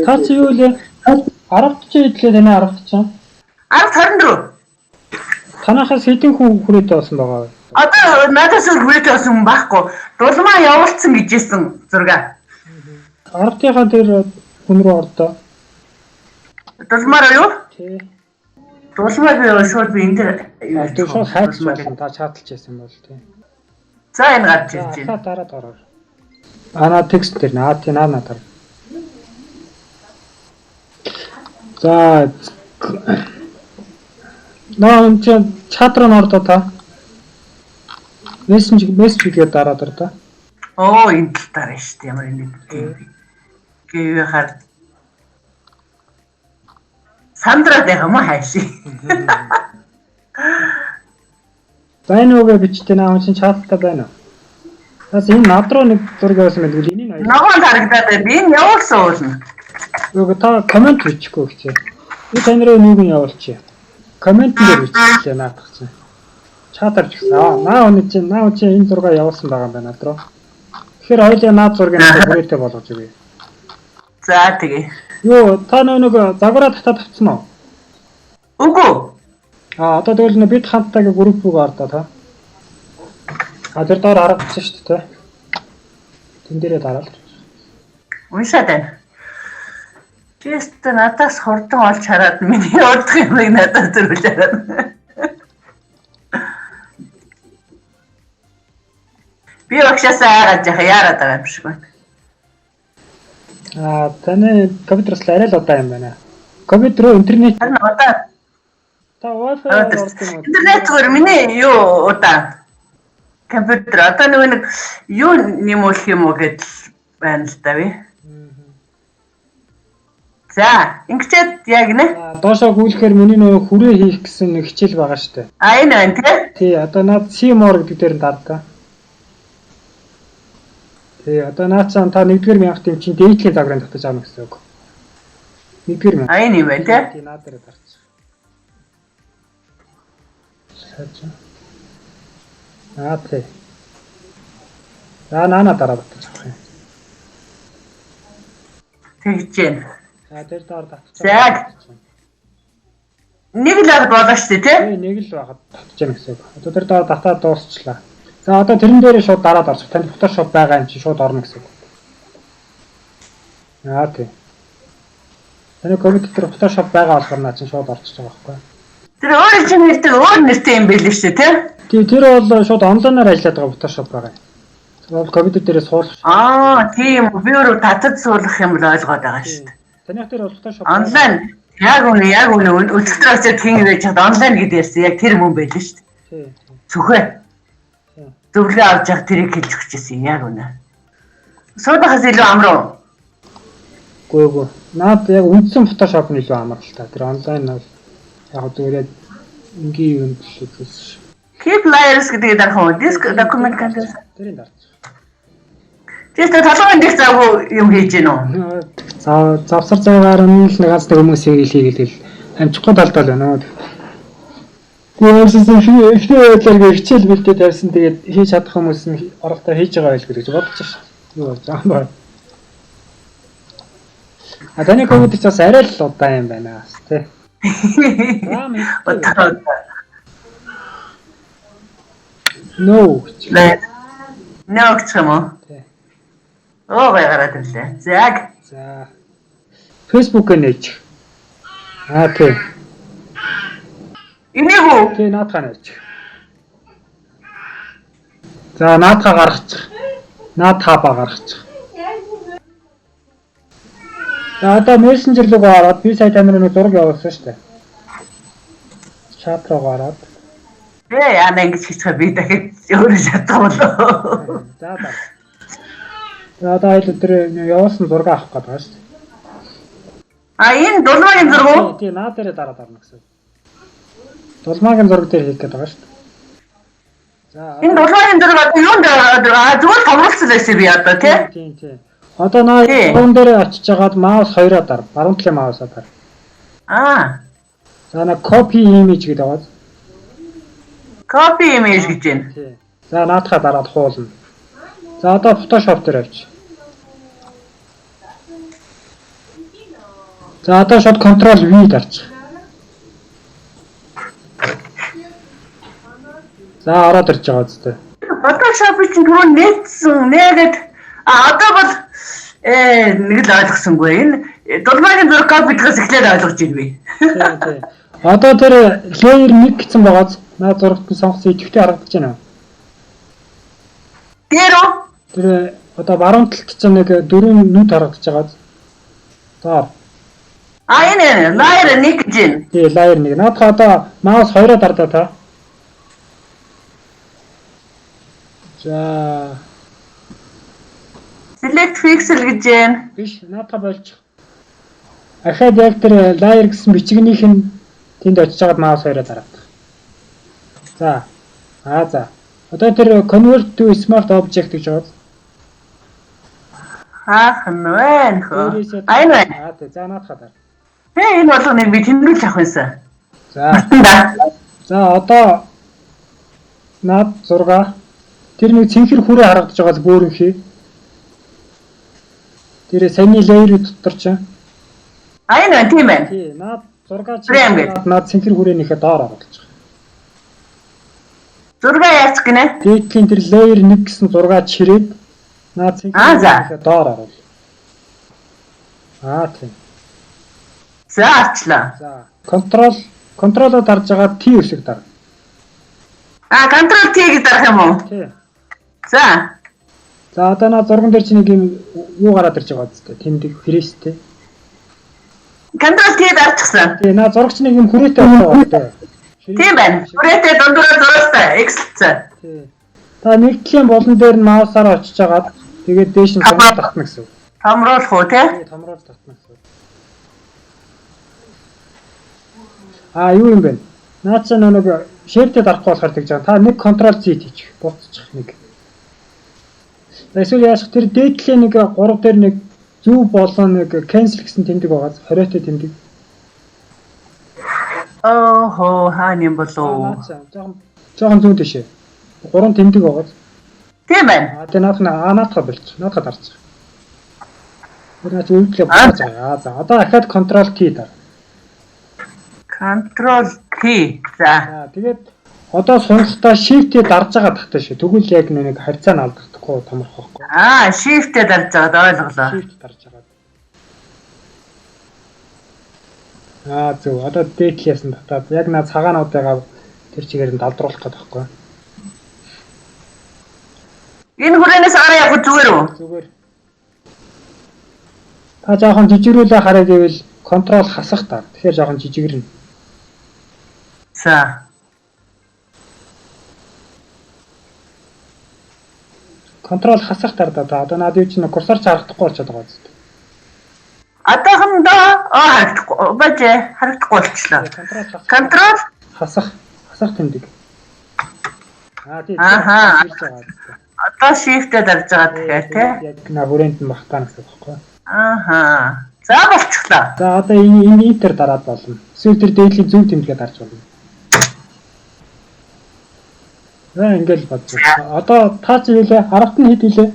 Та чи юу лээ? 10 чи идлээ таны 10 чи. 10:24. Танахаас хэдэн хүн хүрээтэй болсон байгаа вэ? Одоо надаас өөр хүрээтэй болсон хүн байхгүй. Дулмаа явуулсан гэж хэлсэн зураг. 10-ынхаа тэр хүн рүү ордоо. Дулмаараа юу? Тий. Дулмаа би шууд би энэ дээр Тэр шууд хайж болно. Та чаталж байсан бол тий. За, энэ гарч ирж За, байна. дараад ороор. Аа, наа текст дээр наа тий наа наа дараа. За, наа энэ чи чат руу ордоо та. Мессеж гэдэг дараад ор та. Оо, энэ тал дараа шүү дээ. Ямар энэ тийм. Гэвээ хар. Сандраад байх юм уу хайши. Байна уу гэж бичтээ, наа чинь чаттай байна уу? Бас энэ над руу нэг зураг явуулсан байдаг. Энийг нь Ногоон харагдаад байна. Энэ явуулсан уулна. Үгүй, та комент бичихгүй гэж. Би тань руу нэг нь явуулчих. Коммент дээр бичихлээ наадах чинь. Чатаар ч гэсэн. Аа, наа үний чинь наа чи энэ зураг явуулсан байгаа юм байна над руу. Тэгэхээр хоёлаа наад зургийг надад хүрээтэй болгож өгье. За, тэгээ. Юу, та нэг загвараа татаад авцсан уу? Үгүй. Аа, одоо тэгвэл нөө бид хамттайгаа групп руу ордоо та. А, тэр доор харагдчихсан шүү дээ. Тэн дээрээ дараал. Уншаад байна. Чест надаас хурдан олж хараад миний удах юмыг надад зөрүүлж хараад. Би багшаасаа айгаад яхаа яарад байгаа юм шиг байна. Аа, таны компьютерс л арай л удаан юм байна. Компьютер руу интернет Харин удаан. Та Wi-Fi ордог юм уу? Интернет зүгээр миний юу удаан. Компьютер одоо нөгөө нэг юу нэмүүлэх юм уу гэдэл байна л да би. За, ингэчээд яг нэ. Доошоо гүйлэхээр миний нөгөө хүрээ хийх гэсэн нэг хичээл байгаа шүү дээ. А, энэ байна тий. Тий, одоо наад see more гэдэг дээр нь дардаа. Тий, одоо наад цаан та 1-р мянга тийм чинь дээдлийн загварын татаж авна гэсэн үг. 1-р мянга. А, энэ юм байна тий. Тий, наад дээр дарчих. Сайж. Аа, тий. За, наана дараа татаж авах юм. Тэгж байна. За, тэр доор татчих. За. Нэг л байхад болоо шүү дээ тий. Тий, нэг л байхад татж яах гэсэн үг. Одоо тэр доор татаад дуусчлаа. За, одоо тэрэн дээрээ шууд дараад орчих. Танд Photoshop байгаа юм чи шууд орно гэсэн үг. Аа, тий. Таны компьютер дээр Photoshop байгаа болохоор наа чинь шууд орчихж байгаа байхгүй. Тэр өөр чинь нэртэй өөр нэртэй юм байл шүү дээ тий. Тий, тэр бол шууд онлайнаар ажиллаад байгаа Photoshop байгаа юм. Тэр бол компьютер дээрээ суулгах. Аа, тийм үү. Би өөрөө татад суулгах юм л ойлгоод байгаа шүү дээ. Таных дээр бол Photoshop Онлайн яг үнэ, яг үнэ, өчигдөр очиад хин байж хад онлайн гэдэг ярьсан. Яг тэр мөн байл шүү дээ. Тий. Зүхээ. Тий. Зөвлөгөө авч явах тэрийг хэлж өгчээсэн яг үнэ. Суудахаас илүү амар уу? Үгүй үгүй. Наад яг үндсэн Photoshop нь илүү амар л та. Тэр онлайн бол яг зүгээр яг энгийн юм биш үзсэн. Keep layers гэдгийг дарах уу? Disk document content. Тэрийг дарчих. Тэс толгойн дэх завгүй юм хийж гин үү? За, завсар зайгаар нь л нэг ганц нэг хүмүүсийг хийгээл амжихгүй талдаа л байна уу. Тэгээд эхний байдлаар хичээл бэлдээ тавьсан, тэгээд хийж чадах хүмүүс нь оролтоо хийж байгаа байлгүй гэж бодож шээ. Юу болж байгаа юм бэ? А, таны компьютер ч бас арай л удаан юм байна бас тий. RAM Удаан. No гэж. No гэж юм уу? Тий. Оо, гай гараад ирлээ. За. За. Facebook-ыг нээж. Аа, тий. Энийг үү? Тий, наадхаа нээж. За, наадхаа гаргачих. Наадхаа ба гаргачих. За, одоо мессенжер рүү ороод би сая тань руу нэг зураг явуулсан шүү дээ. Чат руу ороод. Ээ, яана ингэж хийчихээ, би дахиад өөрөө чадах болоо. За, за. За, одоо хоёул тэр явуулсан зураг авах гээд байгаа шүү дээ. А, энэ дулмаагийн зураг уу? Тий, наа дээрээ дараад орно гэсэн. Дулмаагийн зураг дээр хийх гээд байгаа шүү дээ. За. Энэ дулмаагийн зураг одоо юунд аа зүгээр томруулсан байсан би одоо тий? Тийм. Одоо наа зурган дээр очиж хагаад маус хоёроо дар. Баруун талын маусаа дар. Аа. За, на copy image гэдэг байгаа. Copy image гэж байна. Тий. За, наадхаа дараад хуулна. За, одоо Photoshop дээр авч. За, одоо шууд Ctrl V дарчих. За, ороод ирж байгаа үстэй. Photoshop чинь түрүү нээсэн нээгээд одоо бол нэг л ойлгосонгүй. Энэ дулмаагийн зураг копидгаас эхлээд ойлгож байна би. Тий. Одоо тэр layer 1 гэсэн байгааз наад зурагт нь сонгосон идэвхтэй харагдаж байна. Тэр үү? Тэр одоо баруун талд чинь нэг дөрвөн нүд харагдаж байгаа. За. Энэ layer 1 гэж байна. Тий, layer 1. Наадах одоо маус 2-оо дардаа та. За. Select pixel гэж байна. Биш, наадах болчих. Ахаад яг тэр layer гэсэн бичгнийх нь тэнд очиж байгаад маус 2-оо дараад. За. За. Одоо тэр convert to smart object гэж байгаа. Хаах нь вэ нөхөө. Энэ байна. За, наадах дараа. Тэ, энэ болгоныг би тэмдэглэж авах юмсан. За. За, одоо наад зурга тэр нэг цэнхэр хүрээ харагдаж байгаас бөөрөнхий. Тэр саяны layer дотор чинь. Энэ байна, тийм байна. Тий, наад зурга чинь наад цэнхэр хүрээнийхээ доор оруулж байгаа. Зурга яач гинэ? Дээдлийн тэр layer 1 гэсэн зурга чирээд наад цэнхэр хүрээнийхээ доор оруул. Тийм. За, арчлаа. За, Ctrl-о дарж байгаа T үсэг дар. Ctrl T гэж дарах юм уу? Тий. За. За, одоо наад зурган дээр чинь нэг юм юу гараад ирж байгаа зү? Тэмдэг хрээстэй. Ctrl T дарчихсан. Тий, наад зурагч нэг юм хүрээтэй болсон байгаа тий. Тийм байна. Хүрээтэй дундуур зураастай X-тэй. Тий. Та нэг талын болон дээр нь маусаараа очиж агаад тэгээд дээш нь томруулах татна гэсэн үг. Томруулах уу тий? Тий, томруулах татна гэсэн үг. Юу юм бэ? Наад чинь нэг shape-тэй дарахгүй болохоор тэгж байгаа. Та нэг Ctrl Z хийчих, буцчих нэг. Эсвэл яах тэр дээдлийн нэг 3 дээр нэг зөв болон нэг cancel гэсэн тэмдэг байгаа. 20-тэй тэмдэг. Оохо, хаана юм болов? Жохон зүүн тийшээ. 3 тэмдэг байгаа. Тийм байна. Тэгээ наадах наадахаа болчих. Наадахаа дарчих. Тэр наач үйлдэлээ буцааж байгаа. За, одоо ахаад Ctrl T дар. Ctrl T. За. Тэгээд одоо сунгахдаа Shift-ийг дарж байгаа тахтай шүү. Тэгвэл яг нэг харьцаа нь алдагдахгүй томрох байхгүй. Shift-ийг дарж байгаад ойлголоо. Shift дарж байгаа. Зөв. Одоо дээдлээс нь татаад яг наа цагаануудыгаа тэр чигээр нь далдруулах гэдэг байхгүй. Энэ хүрээнээс араа явах зүгээр үү? Зүгээр. Та жоохон жижигрүүлээ хараа гэвэл Ctrl хасах таа. Тэгэхээр жоохон жижигэрнэ. За. Ctrl хасах дардаа та. Одоо над юу чинь курсор ч харагдахгүй болчиход байгаа зү. Одоохондоо харагдахгүй. Баж харагдахгүй болчихлоо. Ctrl хасах тэмдэг. Тийм. Аха. Одоо shift-тэй дарж байгаа тэгэхээр тий. Яг на хүрээнд нь багтаана гэсэн үг байхгүй. Аха. За, болчихлоо. За, одоо энэ enter дараад болно. Эсвэл тэр дээдлийн зөв тэмдэгэ дарж болно. За, ингээл бодож байна. Одоо та чи хэлээ, аравт нь хэд хэлээ?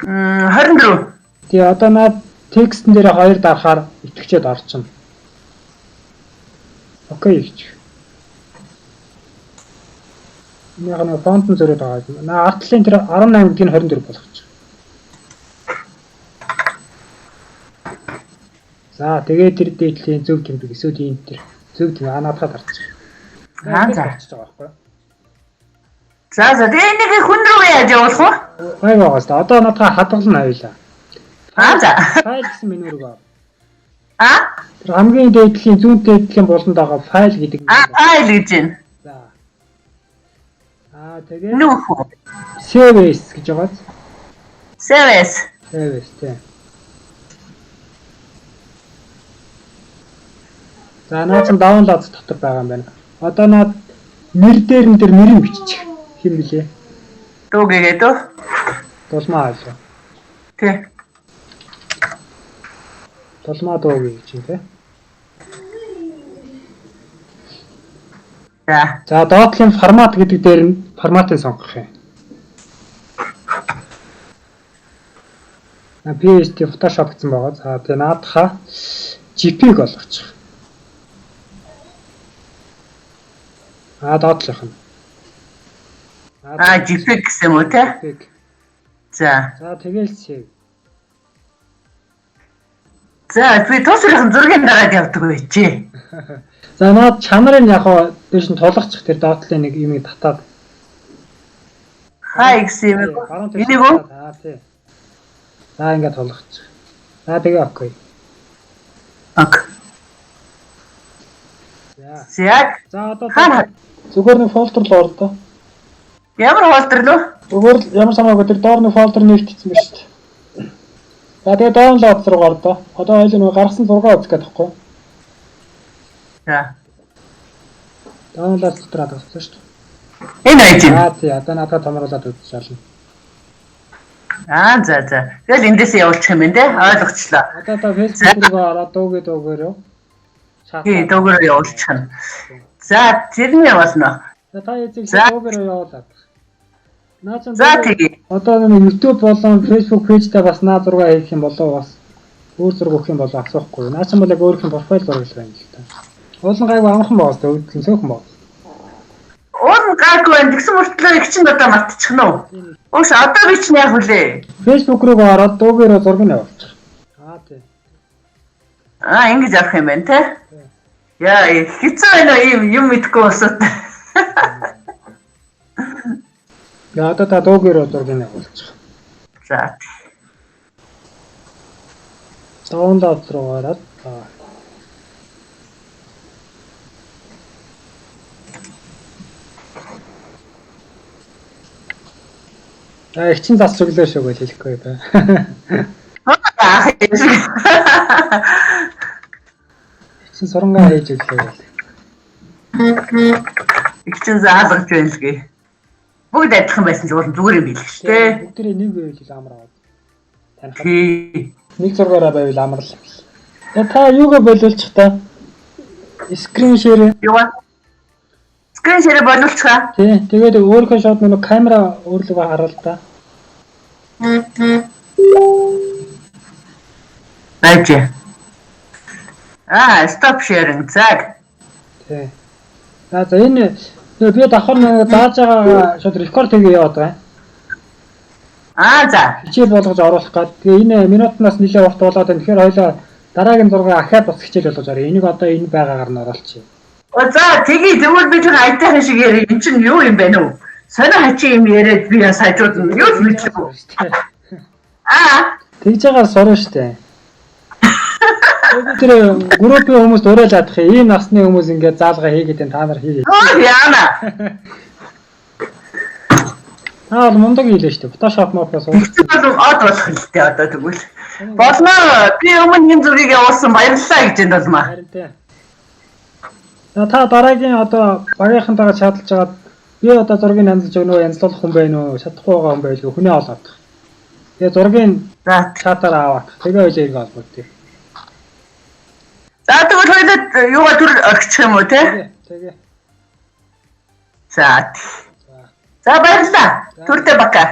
24. Тий, одоо наад текстэн дээр 2 дарахаар итгэвчээд орчихно. Окей гэж. Яг нэг фонт нь зөрөөд байгаа. Наа ард талын тэр 18 гэдгийг 24 болгочих. За, тэгээд тэр дээдлийн зөв тэмдэг эсвэл энэ тэр зөв тэмдэг наадахад харчих. За. Болчихж байгаа байхгүй. За, тэгээ энийг хүн рүү яаж явуулах вэ? Гай байгаас та. Одоо наадахаа хадгална аюулаа. За. Файл гэсэн меню рүү ор. А? Тэр хамгийн дээдлийн зүүн дээдлийн буланд байгаа файл гэдэг. Файл гэж байна. За. Тэгээд Нүүх үү? Save as гэж байгаа. Save as. Save as тийм. За, наа чин download дотор байгаа юм байна. Одоо наад нэр дээр нь тэр нэрийг бичих. Хин блэ? Дүү гээгээд үү? Дулмаа айлаа. Тий. Дулмаа дуу гэж юм тий. За. За, доотлын формат гэдэг дээр нь форматыг сонгох юм. PSD Photoshop гэсэн байгаа. За тэгээ наадхаа JPEG болгочих. Аа доотлох нь. Аа JPEG гэсэн юм уу те? JPEG. За. За тэгэл save. За би туусрын зургийн дараад явдаг байжээ. За наад чанарын яг хоо дээш нь тулгачих тэр доотлын нэг юмыг татаад. Хай гэсэн юм уу? Энийг үү? Аа тий. За ингээд тулгачих. За тэгээ окей. Ок. За. За. За одоо Хаа зүгээр нэг folder л ор доо. ямар folder лөө? Зүгээр л ямар самаагүй тэр доор нэг folder нэгтсэн ба шүү дээ. За тэгээ download руу гор доо. Одоо хоёул нэг гаргасан зураг үзэх гээд байхгүй. За. Download дотор хадгалсан шүү дээ. Энэ айж юм. Аа тий, одоо надад томруулаад үзэж болно. Аа за за. Тэгэл эндээсээ явуулчих юм байна те. Ойлгочлоо. Одоо та Facebook руу ороод дуугүй дуугээрөө. Тий, дуугаараа явуулчих нь. За тэрний болно. За та эзэг За. дуугаараа явуулаад. Наа чинь За тэгье. Одоо нэг YouTube болон Facebook пэйжтэй бас наа зураг хийх юм болоо бас өөр зураг өгөх юм болоо асуухгүй. Наа чинь бол яг өөрийнх нь профайл зураг л байна л та. Уулын гайгүй амархан байгаа сте үүдэн цөөхөн байгаа. Уул нь гайгүй байна. Тэгсэн мөртлөө их чинь одоо мартчих нь уу? Ууш одоо би чинь яах вүлээ? Facebook руу ороод дуугаараа зураг нь явуулчих. Аа тий. Аа ингэж авах юм байна те. Яа хэцүү байна уу ийм юм мэдгүй босоод. Я одоо та дуугаараа зураг нь явуулчих. За. Download руу ороод аа их чин засч өглөө шүү гэж хэлэхгүй да. Аа юм шиг. Их чин сурангаа хийж өглөө гэл. Их чин заалгаж байна л гээ. Бүгд адилхан байсан ч уул нь зүгээр юм билээ шүү дээ. Бүгдээрээ нэг байвал амар аваад. Танихад Тий. нэг зургаараа байвал амар л. Тэгээ та юугаа болиулчих та? Screen share. Юугаа? Screen share болиулчихаа. Тий, тэгээд өөрийнхөө шууд нэг камера өөрлөгөө харуул та. Байж. Аа, stop sharing. За. Тий. За за энэ нөгөө би давхар нэг зааж байгаа шууд рекорд хийгээ яваад байгаа. Аа, за. Хичээл болгож оруулах гад. Тэгээ энэ минутнаас нэлээд урт болоод байна. Тэгэхээр хоёлаа дараагийн зураг ахаад бас хичээл болгож орё. Энийг одоо энэ байгаагаар нь оруулчих. О за, тэгье тэгвэл би тэр айтайхан шиг яриа. Энд чинь юу юм бэ нүү? Сонио хачин юм яриад би бас хажууд нь юу ч мэдлгүй. Аа, Тэгж байгаа сурна штэ. Би тэр группийн хүмүүст уриалаад юм. Ийм насны хүмүүс ингээд заалгаа хийгээд энэ та нар хийгээ. оо яана. Та бол мундаг хийлээ штэ. Photoshop мопоос Тэгсэн бол од болох л дээ одоо тэгвэл. Болно. Би өмнө энэ зургийг явуулсан баярлалаа гэж энэ бол маа. Харин тий. За та дараагийн одоо багийнхантайгаа чадалж байгаад би одоо зургийг янзлж өгнө үү, янзлуулах хүн байна уу, чадахгүй байгаа хүн байлгүй хүнээ олоод. Тэгээ зургийг За. чатаар аваад. Тэгээ хоёлаа ингэ холбогдъё. За тэгвэл хоёлаа юугаа төр орчих юм уу те? Тэгээ. Тэгээ. За. За. За баярлалаа. Түрдэ бака.